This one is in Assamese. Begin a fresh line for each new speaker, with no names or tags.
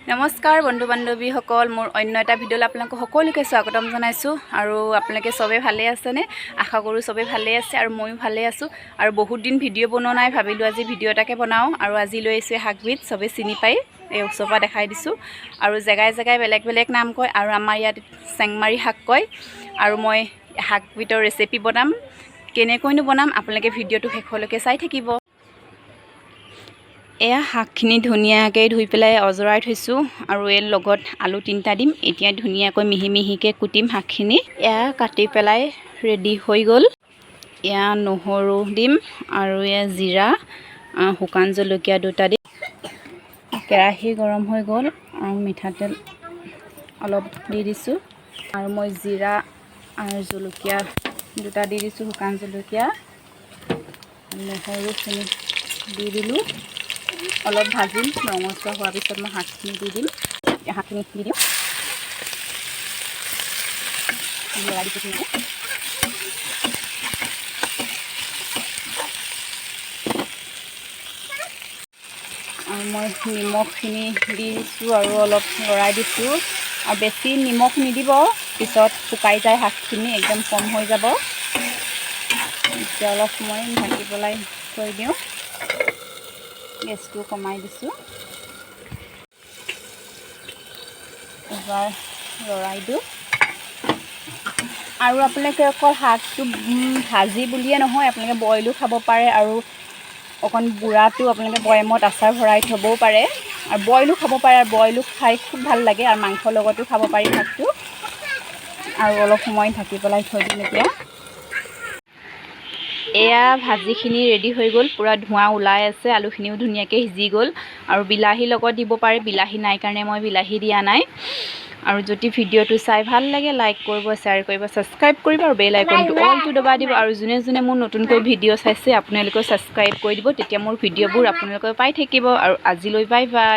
নমস্কাৰ বন্ধু বান্ধৱীসকল, মোৰ অন্য এটা ভিডিঅ'লৈ আপোনালোকক সকলোকে স্বাগতম জনাইছোঁ। আৰু আপোনালোকে চবেই ভালে আছেনে? আশা কৰোঁ চবেই ভালে আছে আৰু ময়ো ভালে আছোঁ। আৰু বহুত দিন ভিডিঅ' বনোৱা নাই, ভাবিলোঁ আজি ভিডিঅ' এটাকে বনাওঁ। আৰু আজি লৈ আহিছোঁ এই শাকবিধ, চবেই চিনি পায়, এই ওচৰৰ পৰা দেখাই দিছোঁ। আৰু জেগাই জেগাই বেলেগ বেলেগ নাম কয় আৰু আমাৰ ইয়াত চেংমাৰি শাক কয়। আৰু মই শাকবিধৰ ৰেচিপি বনাম, কেনেকৈনো বনাম আপোনালোকে ভিডিঅ'টো শেষলৈকে চাই থাকিব। এয়া শাকখিনি ধুনীয়াকৈ ধুই পেলাই অজৰাই থৈছোঁ আৰু ইয়াৰ লগত আলু 3টা দিম। এতিয়া ধুনীয়াকৈ মিহি মিহিকৈ কুটিম শাকখিনি। এয়া কাটি পেলাই ৰেডি হৈ গ'ল। এয়া নহৰু দিম আৰু এয়া জিৰা, শুকান জলকীয়া 2টা দিম। কেৰাহী গৰম হৈ গ'ল আৰু মিঠাতেল অলপ দি দিছোঁ। আৰু মই জিৰা আৰু জলকীয়া 2টা দি দিছোঁ, শুকান জলকীয়া, নহৰুখিনি দি দিলোঁ। অলপ ভাজিম, ৰঙচুৱা হোৱাৰ পিছত মই শাকখিনি দি দিম। শাকখিনি দি দিওঁ, লৰাই দিছোঁ ধুনীয়াকৈ। আৰু মই নিমখখিনি দি দিছোঁ আৰু অলপ লৰাই দিছোঁ। আৰু বেছি নিমখ নিদিব, পিছত শুকাই যায় শাকখিনি, একদম কম হৈ যাব। এতিয়া অলপ সময় ঢাকি পেলাই থৈ দিওঁ। গেছটো কমাই দিছোঁ। এবাৰ লৰাই দিওঁ। আৰু আপোনালোকে অকল শাকটো ভাজি বুলিয়ে নহয়, আপোনালোকে বইলো খাব পাৰে আৰু অকণ বুঢ়াটো আপোনালোকে বৈয়ামত আচাৰ ভৰাই থ'বও পাৰে আৰু বইলো খাব পাৰে। আৰু বইলো খাই খুব ভাল লাগে আৰু মাংসৰ লগতো খাব পাৰি শাকটো। আৰু অলপ সময় ঢাকি পেলাই থৈ দিম এতিয়া। এয়া ভাজিখিনি ৰেডি হৈ গ'ল, পূৰা ধোঁৱা ওলাই আছে, আলুখিনিও ধুনীয়াকৈ সিজি গ'ল। আৰু বিলাহীৰ লগত দিব পাৰে, বিলাহী নাই কাৰণে মই বিলাহী দিয়া নাই। আৰু যদি ভিডিঅ'টো চাই ভাল লাগে, লাইক কৰিব, শ্বেয়াৰ কৰিব, ছাবস্ক্ৰাইব কৰিব আৰু বেল আইকনটো অলটো দবাই দিব। আৰু যোনে যোনে মোৰ নতুনকৈ ভিডিঅ' চাইছে, আপোনালোকেও ছাবস্ক্ৰাইব কৰি দিব, তেতিয়া মোৰ ভিডিঅ'বোৰ আপোনালোকে পাই থাকিব। আৰু আজিলৈ বাই বাই।